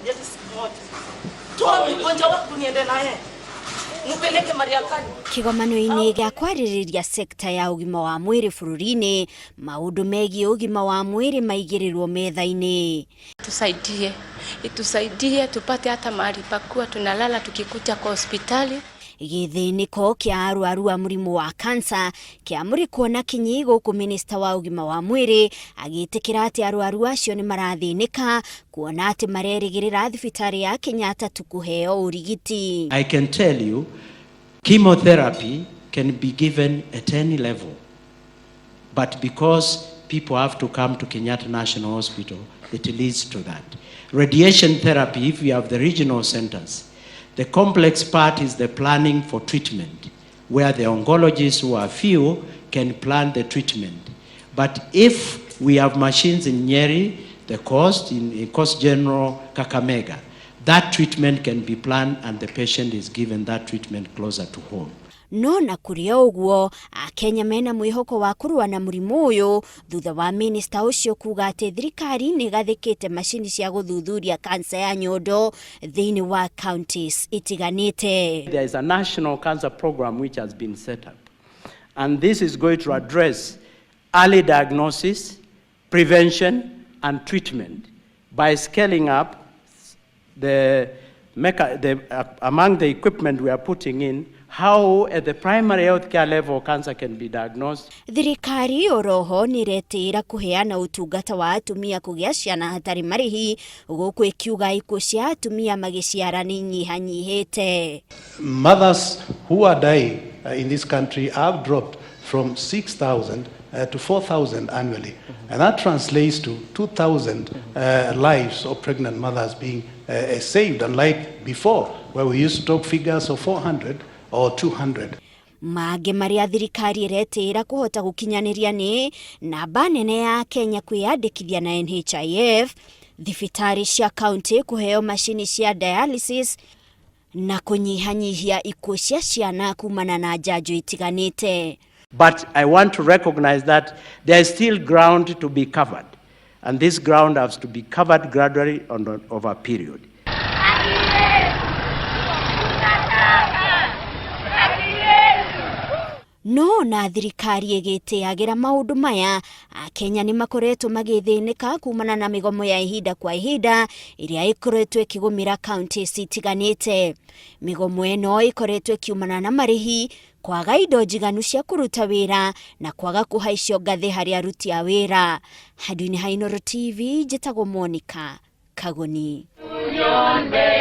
Nitakuja tu siku moja. Toa mgonjwa wangu niende naye. Mupeleke Mariakani. Kĩgomano-inĩ gĩa kwarĩrĩria sekta ya ũgima wa mwĩrĩ bũrũri-inĩ, maũndũ megiĩ ũgima wa mwĩrĩ maigĩrĩrwo metha-inĩ. Tusaidie, itusaidie tupate hata mahali pakuwa tunalala tukikuja kwa hospitali. Gĩthĩnĩko kĩa arwaru a mũrimũ wa kansa kĩamũrĩkwo na kinyi gũkũ minista wa ũgima wa mwĩrĩ agĩtĩkĩra atĩ arwaru acio nĩ marathĩnĩka kuona atĩ marerĩgĩrĩra thibitarĩ ya Kenyatta tu kũheo ũrigiti. I can tell you, chemotherapy can be given at any level. But because people have to come to Kenyatta National Hospital, it leads to that. Radiation therapy, if we have the regional centers, the complex part is the planning for treatment, where the oncologists who are few can plan the treatment. But if we have machines in Nyeri, the coast, in Coast General, Kakamega, that treatment can be planned and the patient is given that treatment closer to home. No na kũrĩ o ũguo, Akenya mena mwĩhoko wa kũrũa na mũrimũ ũyũ thutha wa minista ũcio kuga atĩ thirikari nĩ ĩgathĩkĩte macini cia gũthuthuria kansa ya nyondo thĩinĩ wa counties itiganĩte. There is a national cancer program which has been set up. And this is going to address early diagnosis, prevention, and treatment by scaling up among the equipment we are putting in, how at the primary healthcare level cancer can be diagnosed. Thirikari oroho nĩ ĩretĩĩra kũheana ũtungata wa atumia kũgĩa ciana hatarĩ marĩhi gũkũ ĩkiuga ikuũ cia atumia magĩciara nĩ inyihanyihĩte. Mothers who are dying in this country have dropped from 6,000 to 4,000 annually. And that translates to 2,000 lives of pregnant mothers being saved, unlike before, where we used to talk figures of 400 or 200. Mangĩ marĩa thirikari ĩretĩĩra kũhota gũkinyanĩria nĩ namba nene ya Kenya kwĩyandĩkithia na NHIF, thibitarĩ cia kaunti kũheo macini cia dialysis na kũnyihanyihia ikuũ cia ciana kumana na njanjo itiganĩte. But I want to recognize that there is still ground to be covered. And this ground has to be covered gradually over a period. No na thirikari ĩgĩtĩagĩra maũndũ maya, Akenya nĩ makoretwo magĩthĩnĩka kumana na mĩgomo ya ihinda kwa ihinda ĩrĩa ĩkoretwo ĩkĩgũmĩra kaunti citiganĩte. Mĩgomo ĩno ĩkoretwo ĩkiumana na marĩhi, kwaga indo njiganu cia kũruta wĩra na kwaga kũhaicio ngathĩ harĩ aruti a wĩra. Handũ-inĩ ha Inooro TV, njĩtagwo Monica Kagoni. Yonde.